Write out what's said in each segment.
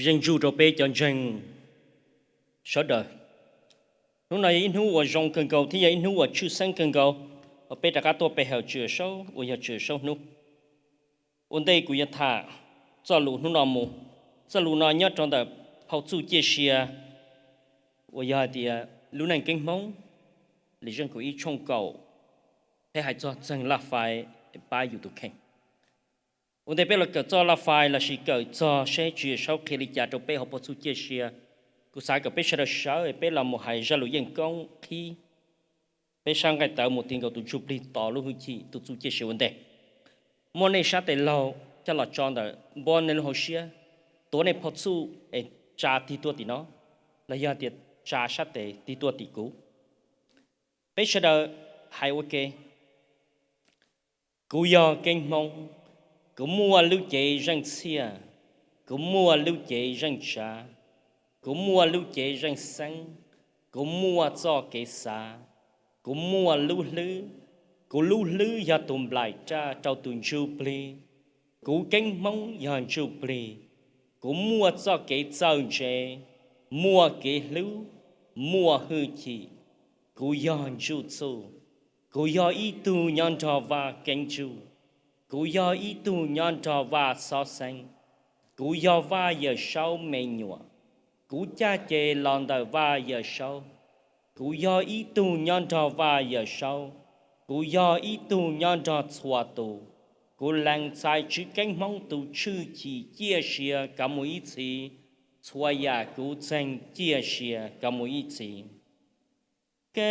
Zoo siab rau peb cov ntseeg sawv daws. Hnub no yog ib hnub uas zoo kawg nkaus thiab yog ib hnub uas tshwj xeeb kawg nkaus uas peb rov qab tuaj pe hawm Tswv Yawm Saub uas yog Tswv Yawm Saub hnub. Ua ntej kuv yuav tham txoj lus hnub no mus, txoj lus no nyob rau ntawm phau Txuj Ciaj Sia uas yog hais tias lub neej keeb Hmoob, Lis Zeej kaum ib tshooj kaum, peb hais txog txeeg laj fais pab yus tus kheej. Ua ntej peb los kawm txoj laj fais lossis kawm txog seb Tswv Yawm Saub qhia li cas rau peb hauv phau Txuj Ciaj Sia, kuv xav kom peb sawv daws sawv peb los mus hais zaj lus yeeb koob qhib peb sab nqaij tawv mus ti nkaus tus ntsuj plig tos lub hwj chim tus Txuj Ciaj Sia ua ntej. Muab nej sab tes laug coj los tso ntawm npuab nej lub hauv siab, tuav nej phau txuj es tsa tig tuaj tim no, los yog tias tsa sab tes tig tuaj tim kuv. Peb sawv daws hais ua ke. Kuv yog keeb Hmoob, kuv muaj lub cev zeej txhiaj, kuv muaj lub cev zeej tsav, kuv muaj lub cev zeej xeeb, kuv muaj txoj kev xav, kuv muaj lub hlwb, kuv lub hlwb yog tus nplaim raj rau tus ntsuj plig, kuv keeb Hmoob yog ntsuj plig, kuv muaj txoj kev txawj ntse, muaj kev hlub, muaj hwj chim, kuv yog ntsuj txuj, kuv yog ib tug nyob nrog Vaj Keeb Ntsuj, kuv yog ib tug nyob nrog Vaj Xob Xeeb, kuv yog Vaj Yawm Saub me nyuam, kuv caj ces los ntawm Vaj Yawm Saub, kuv yog ib tug nyob nrog Vaj Yawm Saub, kuv yog ib tug nyob nrog txhua tus, kuv lees txais Tswv Keeb Hmoob tus tshwj chim ciaj sia kov mus ib txhis, txhua yam kuv txeeg ciaj sia kov mus ib txhis. Keeb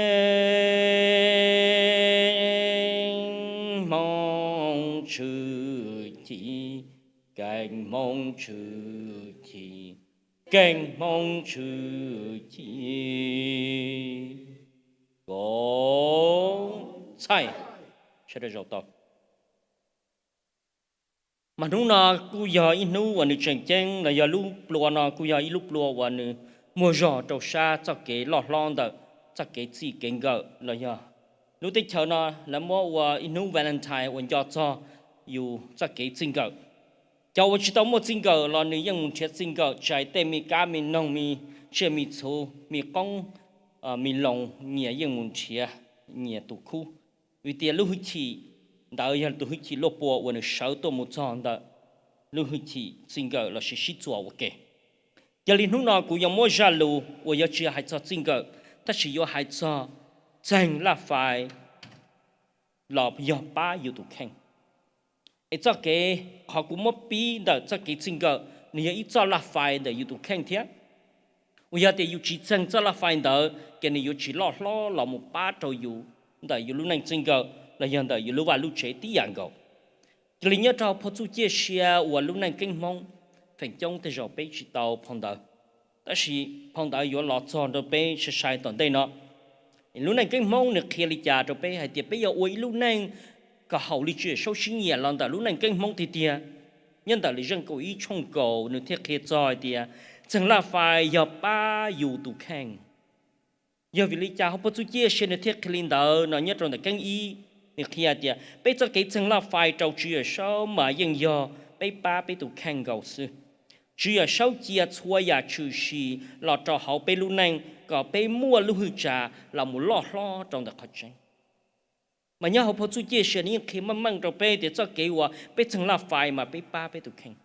Hmoob tshwj chim, keeb Hmoob tshwj chim, keeb Hmoob tshwj chim. Kov txhaij, sawv daws zaum tau. Mas hnub no kuj yog ib hnub uas nws tseem ceeb los yog lub plua no kuj yog ib lub plua uas nws muag zog rau sab txoj kev loj hlob ntawm txoj kev txij kev nkawm los yog lub teb chaws no lawv muab ua ib hnub Valentine uas nco txog yus txoj kev txij nkawm. Cov uas tsis tau muaj txij nkawm los nws yeej mus nrhiav txij nkawm, tsis hais tej me kab me noog, me tsiaj me txhu, me qoob me loo, nyias yeej mus nrhiav nyias tus khub, vim tias lub hwj chim ntawd yog tus hwj chim luaj puas uas nws sawv tuaj mus txog ntawm lub hwj chim txij nkawm lossis sib txuas ua ke. Yog li hnub no kuv yuav muab zaj lus uas yuav tsis hais txog txij nkawm, tab sis yuav hais txog txeeg laj fais los yog pab yus tus kheej. Es txoj kev qhov kuv muab pib ntawm txoj kev txij nkawm nws yog ib txoj laj fais ntawm yus tus kheej thiab. Uas yog tias yus tsis txeeg txoj laj fais ntawd ces nws yuav tsis loj hlob los mus pab rau yus ntawm yus lub neej txij nkawm los yog ntawm yus lub vaj lub tsev tib yam nkaus. Yog li nyob rau phau Txuj Ciaj Sia uas lub neej keeb Hmoob, feem coob tej zaum peb tsis tau phau ntawv, tab sis phau ntawv yuav los txog rau peb sai sai tom ntej no. Lub neej keeb Hmoob nws qhia li cas rau peb hais tias peb yuav ua ib lub neej kom haum li Tswv Yawm Saub siab nyiam los ntawm lub neej keeb Hmoob tiag tiag? Nyob ntawm Lis Zeej kaum ib tshooj kaum nws thiaj qhia txog hais tias txeeg laj fais yog pab yus tus kheej. Yog vim li cas hauv phau Txuj Ciaj Sia nws thiaj qhia li ntawd no? Nyob rau ntawm keeb ib, nws qhia tias peb txoj kev txeeg laj fais rau Tswv Yawm Saub mas yeej yog peb pab peb tus kheej nkaus xwb. Tswv Yawm Saub cia txhua yam tshwm sim los rau hauv peb lub neej kom peb muaj lub hwj chim los mus loj hlob rau ntawm qhov tseeb. Mas nyob hauv phau Txuj Ciaj Sia nws yeej qhia meej meej rau peb tias txoj kev uas peb txeeg laj fais mas peb pab peb tus kheej.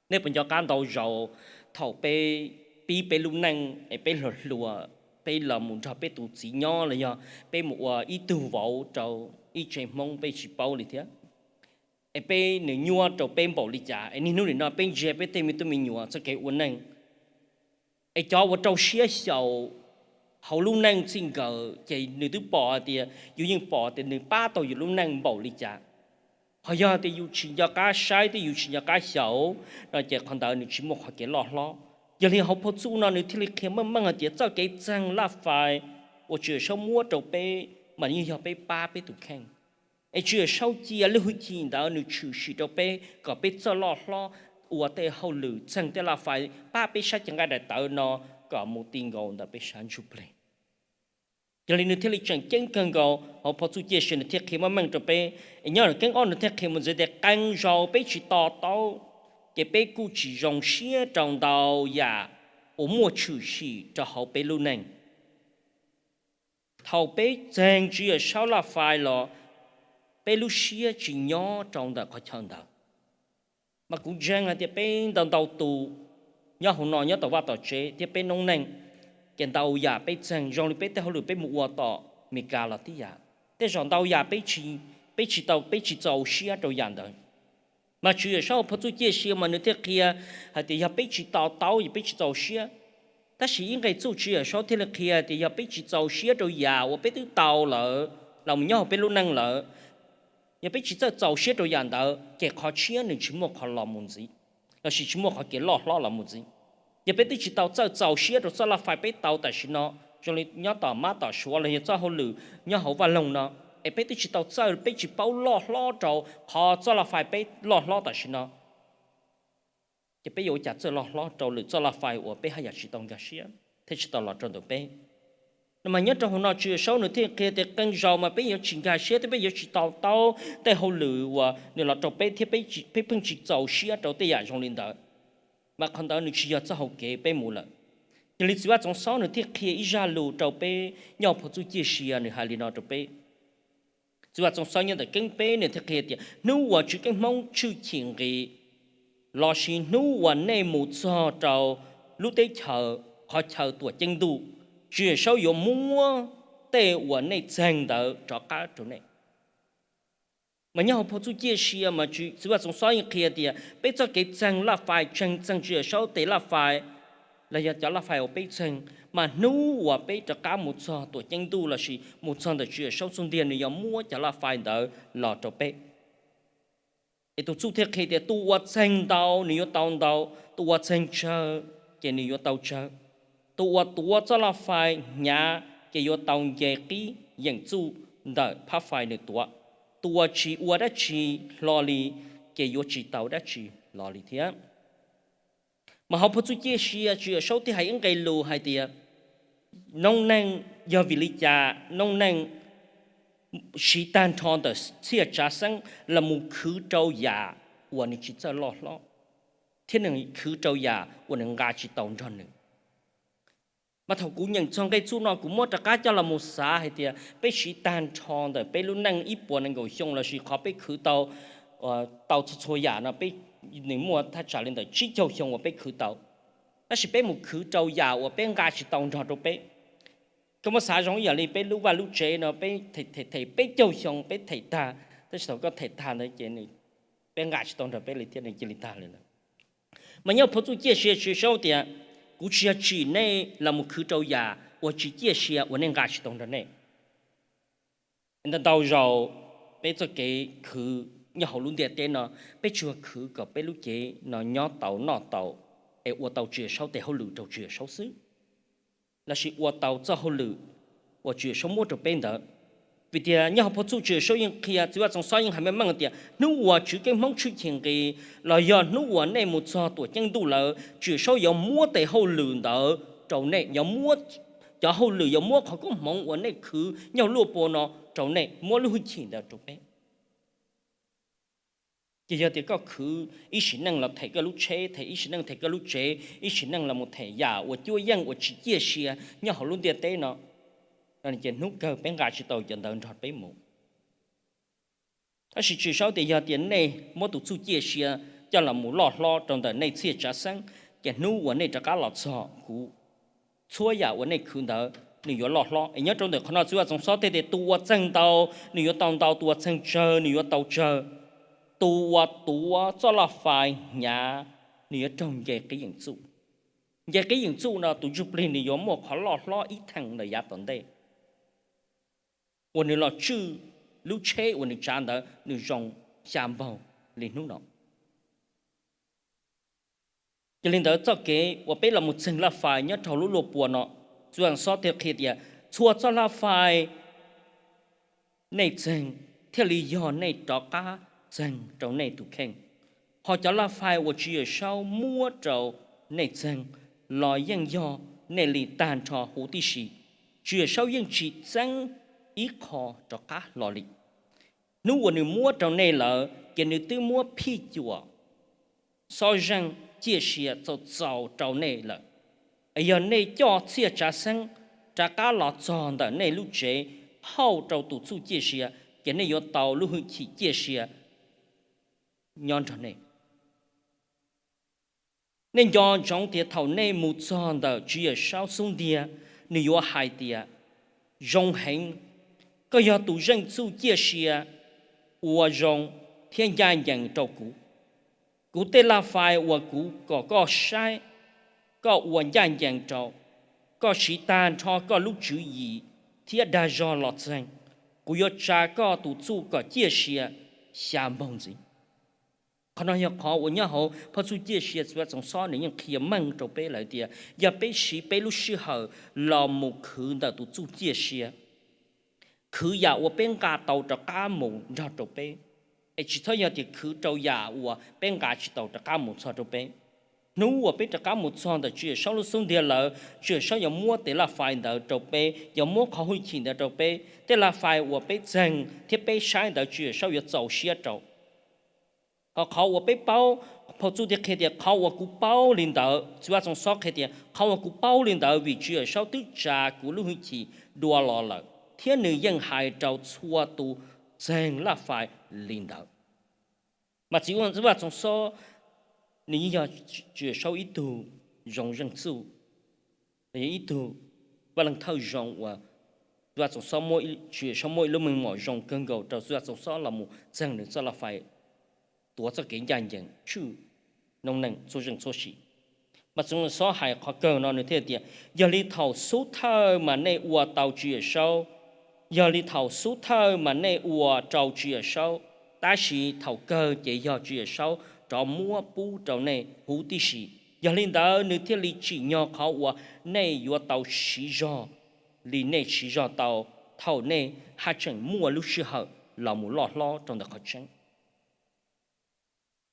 Nej puas nco qab ntau zaus thaum peb pib peb lub neej es peb hluas hluas, peb los mus nrog peb tus txiv nyob los yog peb mus ua ib tug vauv rau ib tsev Hmoob peb tsis paub li thiab, es peb nws nyuaj rau peb npaum li cas es niaj hnub nim no peb ntsia peb tej me tub me nyuam txoj kev ua neej. Es cov uas rau siab xyaum hauv lub neej txij nkawm ces nws twb pom hais tias, yus yeej pom tias nws pab tau yus lub neej npaum li cas. Ho yog tias yus tsis nco qab saib thiab yus tsis nco qab xyaum no ces qhov ntawd nws tsis muaj qhov kev loj hlob. Yog li hauv phau Txuj no nws thiaj li qhia meej meej hais tias txoj kev txeeg laj fais uas Tswv Yawm Saub muab rau peb mas yeej yog peb pab peb tus kheej. Es Tswv Yawm Saub cia lub hwj chim ntawd nws tshwm sim rau peb kom peb txawj loj hlob ua tej hauj lwm txeeg tej laj fais pab peb sab cev nqaij daim tawv no kom mus ti nkaus ntawm peb sab ntsuj plig. Yog li nws thiaj li tseem ceeb kawg nkaus hauv phau Txuj Ciaj Sia nws thiaj qhia meej meej rau peb. Es nyob ntawm keeb ob nws thiaj qhia mus ntxiv tias qee zaus peb tsis to taub ces peb kuj tsis zoo siab rau ntau yam uas muaj tshwm sim rau hauv peb lub neej. Thaum peb txeeg Tswv Yawm Saub laj fais los peb lub siab tsis nyob rau ntawm qhov chaw ntawd. Mas kuv ntseeg hais tias peb ntau ntau tus nyob hauv no nyob tom vaj tom tsev thiab peb noob neej, ces ntau yam peb txeeg zoo li peb tej hauj lwm peb mus ua tom Meskas los tib yam. Tej zaum ntau yam peb tsis tau, peb tsis txaus siab rau yam ntawd. Mas Tswv Yawm Saub hauv phau txuj ciaj sia mas nws thiaj qhia hais tias yog peb tsis to taub ces peb tsis txaus siab. Tab sis ib nqe txuj Tswv Yawm Saub thiaj li qhia tias yog peb tsis txaus siab rau yam uas peb twb tau lawm los mus nyob hauv peb lub neej lawm, yog peb tsis txawj txaus siab rau yam ntawd ces qhov tshiab nws tsis muaj qhov los mus ntxiv, lossis tsis muaj qhov kev loj hlob los mus ntxiv. Yog peb twb tsis tau txawj txaus siab rau txoj laj fais peb tau tam sim no, zoo li nyob tom mab tom suav los yog txoj hauj lwm nyob hauv vaj loog no, es peb twb tsis tau txawj, peb tsis paub loj hlob rau qhov txoj laj fais peb loj hlob tam sim no, ces peb yuav ua cas txawj loj hlob rau lwm txoj laj fais uas peb haj yam tsis tau nkag siab thiab tsis tau los rau ntawm peb. No mas nyob rau hauv no Tswv Yawm Saub nws thiaj qhia tias qee zaus mas peb yuav tsis nkag siab thiab peb yuav tsis to taub tej hauj lwm uas nws los rau peb thiab peb pheej tsis txaus siab rau tej yam zoo li ntawd, mas qhov ntawd nws tsis yog txoj hau kev peb mus lawm. Yog li Txiv Vaj Txoov Xob nws thiaj qhia ib zaj lus rau peb nyob phau txuj ciaj sia, nws hais li no rau peb. Txiv Vaj Txoov Xob nyob ntawm keeb peb nws thiaj qhia tias hnub uas Tswv Keeb Hmoob tshwj chim nqis lossis hnub uas nej mus txog rau lub teb chaws qhov chaw tuam ceeb ntuj, Tswv Yawm Saub yuav muab tej uas nej txeeg ntawd rov qab rau nej. Mas nyob hauv phau txuj ciaj sia mas Txiv Vaj Txoov Xob yeej qhia tias peb txoj kev txeeg laj fais, txeeg, txeeg Tswv Yawm Saub tes laj fais los yog cov laj fais uas peb txeeg, mas hnub uas peb rov qab mus txog tuam ceeb ntuj lossis mus txog ntawm Tswv Yawm Saub txuj ntiag nws yuav muab cov laj fais ntawd los rau peb. Es tus txuj thiaj qhia tias tus uas txeeg ntau nws yuav tau ntau, tus uas txeeg tsawg ces nws yuav tau tsawg. Tus uas tuav txoj laj fais hnyav ces yuav tau nce qib yeem txuj ntawm phab fais nws tuav. Tus uas tsis ua dab tsi hlo li ces yuav tsis tau dab tsi hlo li thiab. Mas hauv phau txuj ciaj sia Tswv Yawm Saub thiaj hais ib nqe lus hais tias noob neej, yog vim li cas noob neej siv tag nrho ntawm txhiaj tsav xeeb los mus khwv rau yam uas nws tsis txawj loj hlob, thiab nws khwv rau yam uas nws nqa tsis tau nrog nws. Mas thaum kuv nyeem txog nqe txuj no kuv muab rov qab coj los mus xav hais tias peb siv tag nrho ntawm peb lub neej ib puas nees nkaum xyoo lossis qhov peb khwv tau, tau txhua txhua yam no, nws muaj thaj tsam li ntawm tsib caug xyoo uas peb khwv tau, tab sis peb mus khwv rau yam uas peb nqa tsis tau nrog rau peb. Koj muab xav zoo ib yam li peb lub vaj lub tsev no, peb them peb caug xyoo peb them tag, tab sis thaum koj them tag ntawd ces peb nqa tsis tau nrog peb li thiab, nws cia li tag li lawm. Mas nyob phau txuj ciaj sia Tswv Yawm Saub tias kuv tsis yog tsim nej los mus khwv rau yam uas tsis ciaj sia uas nej nqa tsis tau nrog nej. Ntau ntau zaus peb txoj kev khwv nyob hauv lub ntiaj teb no, peb tsuas khwv kom peb lub cev no nyob tau noj tau, es ua tau Tswv Yawm Saub tes hauj lwm rau Tswv Yawm Saub xwb, lossis ua tau txoj hauj lwm uas Tswv Yawm Saub muab rau peb ntawd. Vim tias nyob hauv phau txuj Tswv Yawm Saub yeej qhia, Txiv Vaj Txoov Xob yeej hais meej meej tias hnub uas Tswv Keeb Hmoob tshwj chim nqis los yog hnub uas nej mus txog tuam ceeb ntuj lawm, Tswv Yawm Saub yuav muab tes hauj lwm ntawd rau nej, yuav muab cov hauj lwm, yuav muab qhov koob hmoov uas nej khwv nyob luaj puas no rau nej, muab lub hwj chim ntawd rau peb. Ces yog tias koj khwv ib sim neej los them koj lub tsheb, them ib sim neej them koj lub tsev, ib sim neej los mus them yam uas cuab yeej uas tsis ciaj sia nyob hauv lub ntiaj teb no, ces hnub kawg peb nqa tsis tau cov ntawd nrog peb mus. Tab sis Tswv Yawm Saub tias yog tias nej muab tus txuj ciaj sia coj los mus loj hlob rau ntawm nej txhiaj tsav xeeb, ces hnub uas nej rov qab los txog kuv, txhua yam uas nej khwv ntawd nws yuav loj hlob. Es nyob rau ntawm qhov no Txiv Vaj Txoov Xob thiaj tias tus uas txeeg ntau nws yuav tau ntau, tus uas txeeg tsawg nws yuav tau tsawg. Tus uas tuav txoj laj fais hnyav nws yuav raug nce qib yeem txuj. Nce qib yeem txuj no tus ntsuj plig nws yuav muaj qhov loj hlob ib theem ntawm yav tom ntej uas nws los tswj lub tsheb uas nws tsav ntawd nws zoo xya npaug li hnub no. Yog li ntawd txoj kev uas peb los mus txeeg laj fais nyob rau lub luaj puas no, Txiv Vaj Txoov Xob thiaj qhia tias txhua txoj laj fais nej txeeg thiaj li yog nej rov qab txeeg rau nej tus kheej. Ho cov laj fais uas Tswv Yawm Saub muab rau nej txeeg los yeej yog nej li tag nrho huv tib si. Tswv Yawm Saub yeej tsis txeeb ib qho rov qab hlo li. Hnub uas nws muab rau nej lawm ces nws twb muab phij cuam xob zeej ciaj sia txaus txaus rau nej lawm. Es yog nej coj txhiaj tsav xeeb rov qab los txog ntawm nej lub tsev hauj rau tus txuj ciaj sia, ces nej yuav tau lub hwj chim ciaj sia nyob nrog nej. Nej nco ntsoov tias thaum nej mus txog ntawm Tswv Yawm Saub xub ntiag, nws yuav hais tias, Zoo heev, koj yog tus zeej txuj ciaj sia uas zoo thiab ncaj ncees rau kuv. Kuv tej laj fais uas kuv kom koj saib, koj ua ncaj ncees rau, koj siv tag nrho koj lub tswv yim thiab dag zog los txeeg, kuv yuav tsa koj tus txuj kom ciaj sia xya npaug ntxiv. Qhov no yog qhov uas nyob hauv phau txuj ciaj sia txuv yaj txoov xob nws yeej qhia meej rau peb lawm tias yog peb siv peb lub sij hawm los mus khwv ntawm tus txuj ciaj sia, khwv yam uas peb nqa tau rov qab mus nrog rau peb, es tsis txhob yog tias khwv rau yam uas peb nqa tsis tau rov qab mus txog rau peb. Hnub uas peb rov qab mus txog ntawm Tswv Yawm Saub lub xub ntiag lawm, Tswv Yawm Saub yuav muab tej laj fais ntawd rau peb, yuav muab qhov hwj chim ntawd rau peb. Tej laj fais uas peb txeeg thiab peb saib ntawd Tswv Yawm Saub yuav txaus siab rau. Ho qhov uas peb paub, phau txuj thiaj qhia tias qhov uas kuv paub li ntawd, txuv yaj txoov xob qhia tias qhov uas kuv paub li ntawd vim Tswv Yawm Saub twb tsa kuv lub hwj chim dua los lawm, thiab nws yeej hais rau txhua tus txeeg laj fais li ntawd. Mas txuv yaj txoov xob nws yeej yog Tswv Yawm Saub ib tug zoo zeej txuj, yog ib tug vaj leej thawj zoo uas txuv yaj txoov xob, Tswv Yawm Saub muab ib lub meej mom zoo kawg nkaus rau txuv yaj txoov xob los mus txeeg nws txoj laj fais, tuav txoj kev ncaj ncees tswj noob neej txhua zeej txhua sim. Mas txuv yaj txoov xob hais qhov kawg no nws thiaj tias, yog li thaum xub thawj mas nej ua tau Tswv Yawm Saub, yog li thaum xub thawj mas nej ua rau Tswv Yawm Saub, tab sis thaum kawg ces yog Tswv Yawm Saub rov muab pub rau nej huv tib si. Yog li ntawd nws thiaj li tsim nyog qhov uas nej yuav tau siv zog li nej siv zog tau thaum nej haj tseem muaj lub sij hawm los mus loj hlob rau ntawm qhov tseeb.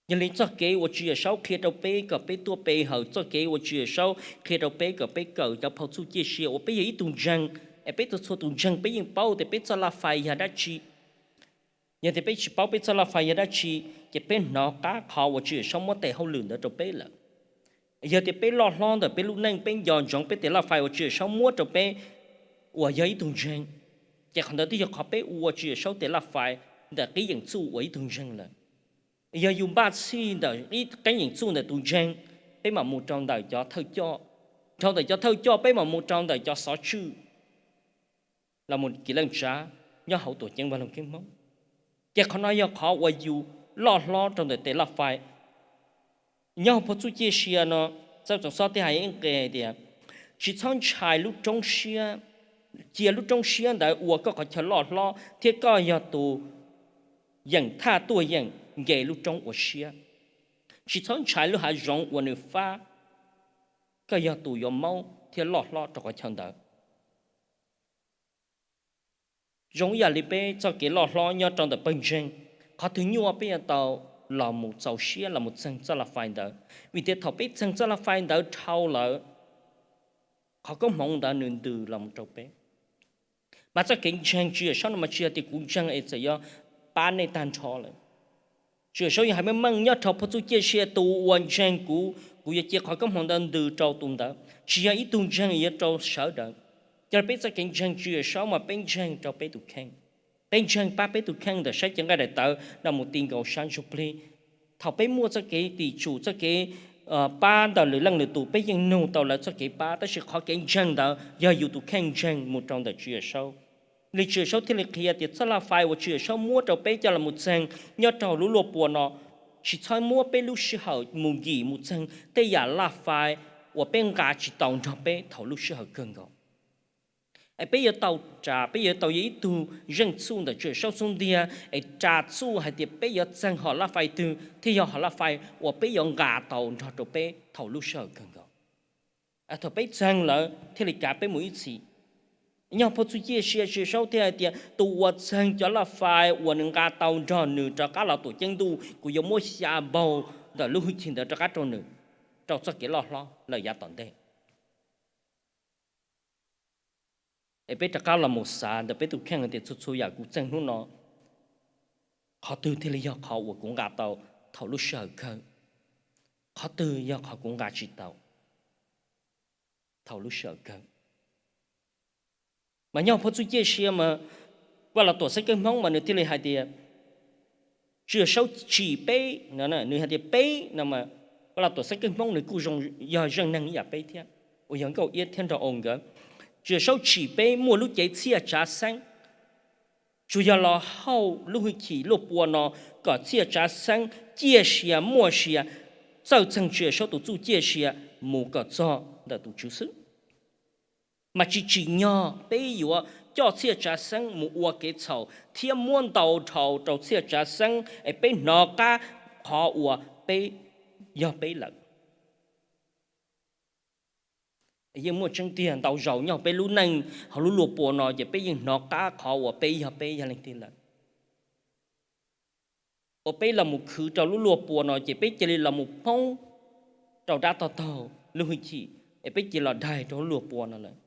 Yog li txoj kev uas Tswv Yawm Saub qhia rau peb kom peb tuaj pe hawm, txoj kev uas Tswv Yawm Saub qhia rau peb kom peb kawm cov phau txuj ciaj sia uas peb yog ib tug ntseeg, es peb txhua txhua tus ntseeg peb yeej paub tias peb txoj laj fais yog dab tsi. Yog tias peb tsis paub peb txoj laj fais yog dab tsi, ces peb hnov qab qhov uas Tswv Yawm Saub muab tes hauj lwm ntawd rau peb lawm. Yog tias peb loj hlob ntawm peb lub neej peb nco ntsoov peb tes laj fais uas Tswv Yawm Saub muab rau peb uas yog ib tug ntseeg, ces qhov ntawd twb yog qhov peb ua Tswv Yawm Saub tes laj fais ntawm qib yeem txuj uas ib tug ntseeg lawm. Yog yus npaj txhij ntawm qib yeem txuj ntawm tus ntseeg, peb mam mus rau ntawm cov thawj coj, dhau ntawm cov thawj coj peb mam mus rau ntawm cov xov tswj los mus kis leej tsav nyob hauv tuam ceeb Vaj Loog Kheeb Hmoob. Ces qhov no yog qhov uas yus loj hlob rau ntawm tes laj fais. Nyob hauv phau txuj ciaj sia no, txuv yaj txoov xob thiaj hais ib qe tias, tsis txhob ntshai lub roob siab, cia lub roob siab ntawd ua koj qhov chaw loj hlob thiab koj yog tus yeem thaj tuaj yeem nce lub roob ua siab. Tsis txhob ntshai lub hav zoov uas nws fab, koj yog tus yuav maub thiab loj hlob rau qhov chaw ntawd. Zoo ib yam li peb txoj kev loj hlob nyob rau ntawm pawg ntseeg, qhov twg nyuaj peb yuav tau los mus txaus siab los mus txeeg txoj laj fais ntawd, vim tias thaum peb txeeg txoj laj fais ntawd dhau lawm, qhov koob hmoov ntawd nws ntws los mus rau peb. Mas txoj kev ntseeg Tswv Yawm Saub no mas tsis yog tias kuv ntseeg es txawm yuav pab nej tag nrho lawm. Tswv Yawm Saub yeej hais meej meej nyob rau phau txuj ciaj sia, tus uas ntseeg kuv, kuv yuav cia qhov koob hmoov ntawd ntws rau tus ntawd, tsis yog ib tug ntseeg yuav rau sawv daws. Yog li peb txoj kev ntseeg Tswv Yawm Saub mas peb ntseeg rau peb tus kheej, peb ntseeg pab peb tus kheej ntawm sab cev nqaij daim tawv no mus ti nkaus sab ntsuj plig. Thaum peb muaj txoj kev tim tsum, txoj kev pab ntawm lwm leej lwm tus, peb yeej nug tau lawv txoj kev pab, tab sis qhov kev ntseeg ntawd yog yus tus kheej ntseeg mus rau ntawm Tswv Yawm Saub. Li Tswv Yawm Saub thiaj li qhia tias txoj laj fais uas Tswv Yawm Saub muab rau peb coj los mus txeeg nyob rau lub luaj puas no, tsis txhob muab peb lub sij hawm mus nkim mus txeeg tej yam laj fais uas peb nqa tsis tau nrog peb thaum lub sij hawm kawg nkaus. Es peb yuav tau ras, peb yuav tau yog ib tug zeej txuj ntawm Tswv Yawm Saub xub ntiag es ras txuj hais tias peb yuav txeeg hom laj fais twg thiaj yog hom laj fais uas peb yuav nqa tau nrog rau peb thaum lub sij hawm kawg nkaus. Thaum peb txeeg lawm thiaj li kav peb mus ib txhis. Nyob phau txuj ciaj sia Tswv Yawm Saub thiaj hais tias tus uas txeeg cov laj fais uas nws nqa tau nrog nws rov qab los tuam ceeb ntuj, kuv yuav muab xya npaug ntawm lub hwj chim ntawd rov qab rau nws, rau txoj kev loj hlob lawm yav tom ntej. Es peb rov qab los mus xav ntawm peb tus kheej tias txhua txhua yam kuv txeeg hnub no, qhov twg thiaj li yog qhov uas kuv nqa tau thaum lub sij hawm kawg? Qhov twg yog qhov kuv nqa tsis tau thaum lub sij hawm kawg? Mas nyob phab txuj ciaj sia mas Vaj Los Tuam Xeeb Keeb Hmoob mas nws thiaj li hais tias Txiaj Saub tsim peb, nws hais tias peb no, Vaj Los Tuam Xeeb Keeb Hmoob nws kuj zoo, yog zeej neeg ib yam peb thiab, uas yog Nkauj Iab thiab nrog Au nkawd. Txiaj Saub tsim peb muaj lub cev txhiaj tsav xeeb, tsuas yog los hauj lub hwj chim luaj pua no kom txhiaj tsav xeeb ciaj sia muaj sia, txawj txeeg Txiaj Saub tus txuj ciaj sia mus kom txog ntawm tus tswv xwb. Mas tsis tsim nyog peb yuav coj txhiaj tsav xeeb mus ua kev txhaum thiab muab ntau dhau rau txhiaj tsav xeeb es peb hnov qab qhov uas peb yog peb lawm. Yeej muaj tseeb tiag, ntau zaus nyob peb lub neej hauv lub luaj pua no ces peb yeej hnov qab qhov uas peb yog peb yog leej twg lawm. Uas peb los mus khwv rau lub luaj pua no ces peb cia li los mus poob rau dab tog taug lub hwj chim es peb cia li los daig rau lub luaj pua no lawm.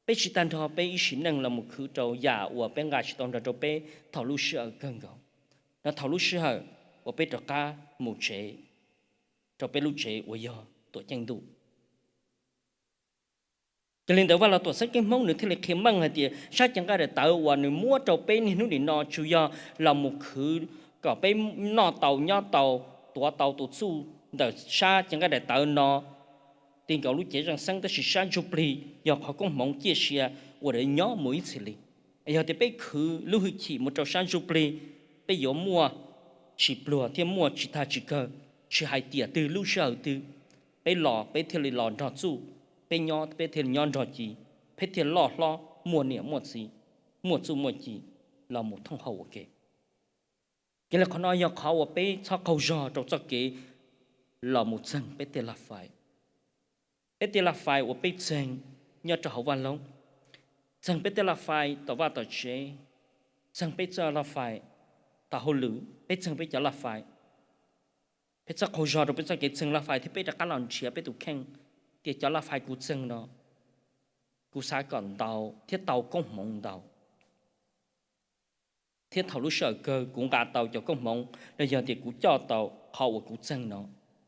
Peb tsis tag nrho peb ib sim neej los mus khwv rau yam uas peb nqa tsis tau nrog rau peb thaum lub sij hawm kawg nkaus, los thaum lub sij hawm uas peb rov qab mus tsev rau peb lub tsev uas yog tuam ceeb ntuj. Yog li ntawd Vaj Los Tuam Xeeb Keeb Hmoob nws thiaj li qhia meej hais tias sab cev nqaij daim tawv uas nws muab rau peb niaj hnub nim no tsuas yog los mus khwv kom peb noj tau nyob tau, tuav tau tus txuj ntawm sab cev nqaij daim tawv no ti nkaus lub cev zeej xeeb, tab sis sab ntsuj plig yog qhov koob hmoov ciaj sia uas nws nyob mus ib txhis li. Yog tias peb khwv lub hwj chim mus rau sab ntsuj plig, peb yuav muaj tsis pluag thiab muaj tsis tag tsis kawg, tsis hais tiam twg lub sij hawm twg, peb los peb thiaj li los nrog txuj, peb nyob peb thiaj li nyob nrog ci, peb thiaj loj hlob muaj niam muaj txiv, muaj txuj muaj ci los mus thooj hau ua ke. Yog li qhov no yog qhov uas peb txhob qaug zog rau txoj kev los mus txeeg peb tej laj fais. Peb tej laj fais uas peb txeeg nyob rau hauv vaj loog, txeeg peb tej laj fais tom vaj tom tsev, txeeg peb tej laj fais tom hauj lwm, peb txeeg peb cov laj fais. Peb txhob qaug zog rau peb txoj kev txeeg laj fais thiab peb rov qab los nrhiav peb tus kheej tias cov laj fais kuv txeeg no, kuv xav kom ntau thiab tau koob hmoov ntau, thiab thaum lub sij hawm kawg kuv nqa tau cov koob hmoov los yog tias kuv coj tau qhov uas kuv txeeg no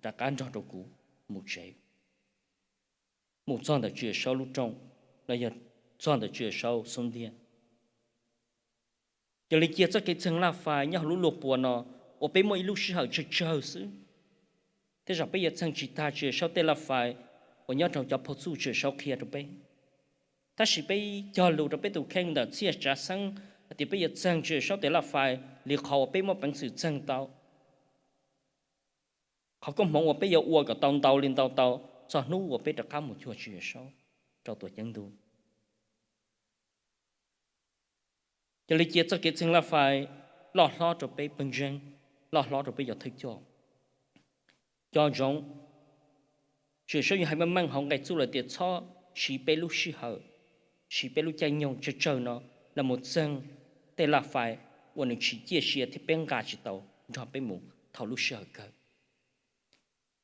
rov qab nrog rau kuv mus tsev, mus txog ntawm Txiaj Saub lub rooj los yog txog ntawm Txiaj Saub xub ntiag. Yog li cia txoj kev txeeg laj fais nyob hauv lub luaj pua no uas peb muaj ib lub sij hawm tsawg tsawg xwb, tej zaum peb yuav txeeg tsis tag Txiaj Saub tej laj fais uas nyob rau cov phau txuj Txiaj Saub qhia rau peb. Tab sis peb cog lus rau peb tus kheej ntawm txhiaj tsav xeeb hais tias peb yuav txeeg Txiaj Saub tej laj fais li qhov uas peb muaj peev xwm txeeg tau. Qhov koob hmoov uas peb yuav ua kom tau ntau li ntau tau txog hnub uas peb rov qab mus cuag Txiaj Saub rau tuam ceeb ntuj. Yog li cia txoj kev txeeg laj fais loj hlob rau peb pawg ntseeg, loj hlob rau peb cov thawj coj. Cov ntsoov, Txiaj Saub yuav hais meej meej hauv nqe txuj lawm tias txhob siv peb lub sij hawm, siv peb lub caij nyoog tsawg tsawg no los mus txeeg tej laj fais uas nws tsis ciaj sia thiab peb nqa tsis tau nrog peb mus thaum lub sij hawm kawg.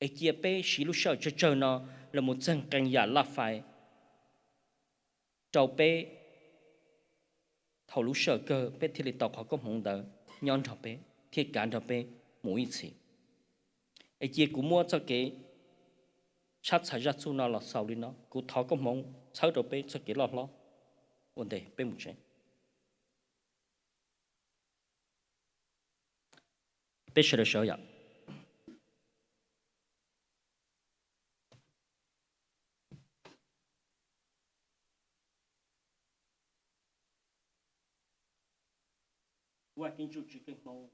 Es cia peb siv lub sij hawm tsawg tsawg no los mus txeeg qee yam laj fais rau peb, thaum lub sij hawm kawg peb thiaj li tau qhov koob hmoov ntawd nyob nrog peb thiab kav nrog peb mus ib txhis. Es cia kuv muab txoj kev tshab txhais zaj txuj no los xaus li no, kuv thov koob hmoov txhawb rau peb txoj kev loj hlob. Ua ntej peb mus tsev. Peb sawv daws sawv yom. Vaj Keeb Ntsujplig Keeb Hmoob,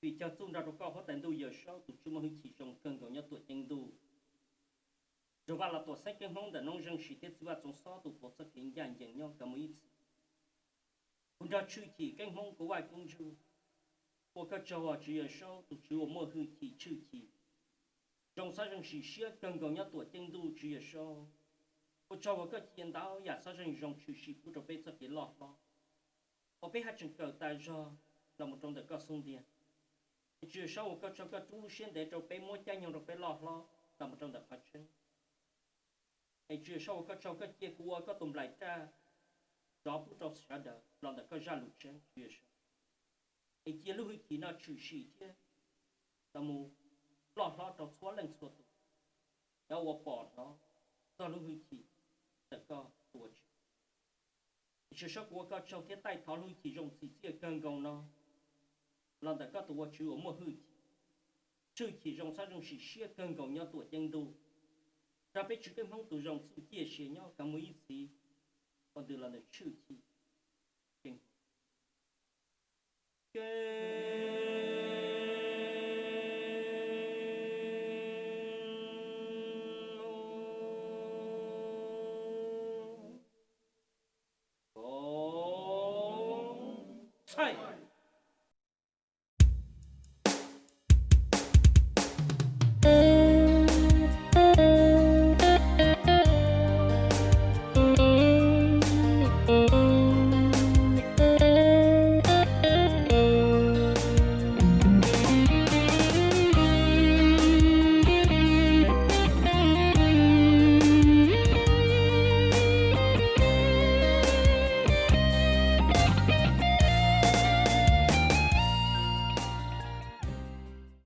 vim cog txuj nrog rau koj huab tais ntuj Yawm Saub tus Tswv muaj hwj chim zoo kawg nkaus nyob tuam ceeb ntuj, nrog Vaj Los Tuam Xeeb Keeb Hmoob ntawm noob zeej sim thiab txiv Vaj Txoov Xob tus tuav txoj kev ncaj ncees nyob kawg mus ib txhis. Kuv nrog tshwj chim Keeb Hmoob kuv Vaj Keeb Ntsujplig, ua koj tsaug Tswv Yawm Saub tus Tswv uas muaj hwj chim tshwj chim, zoo xob zeej sim siab kawg nkaus nyob tuam ceeb ntuj Tswv Yawm Saub. Ua tsaug uas koj cia ntau yam xob zeej zoo tshwm sim pub rau peb txoj kev loj hlob, uas peb haj tseem kawm tas zog los mus rau ntawm koj xub ntiag. Es Tswv Yawm Saub ua koj tsaug koj rub lub siab ntev rau peb muab caij nyoog rau peb loj hlob los mus rau ntawm qhov tseeb. Es Tswv Yawm Saub ua koj tsaug koj cia kuv ua koj tus nplaim raj rov pub rau sawv daws los ntawm koj zaj lus tseeb Tswv Yawm Saub. Es cia lub hwj chim no tshwm sim thiab los mus loj hlob rau txhua leej txhua tus, cov uas pom hnov txog lub hwj chim ntawm koj tus ua Tswv. Tus Tswv, kuv ua koj tsaug thiab taij thov lub hwj chim zoo txim txiaj kawg nkaus no los ntawm koj tus ua Tswv uas muaj hwj chim, tshwj chim zoo txhob zoo sim siab kawg nkaus nyob tuam ceeb ntuj, nrog peb Tswv peb Hmoob tus zoo txuj ciaj sia nyob kom mus ib txhis ua ntws los ntawm tshwj chim kev txhaij.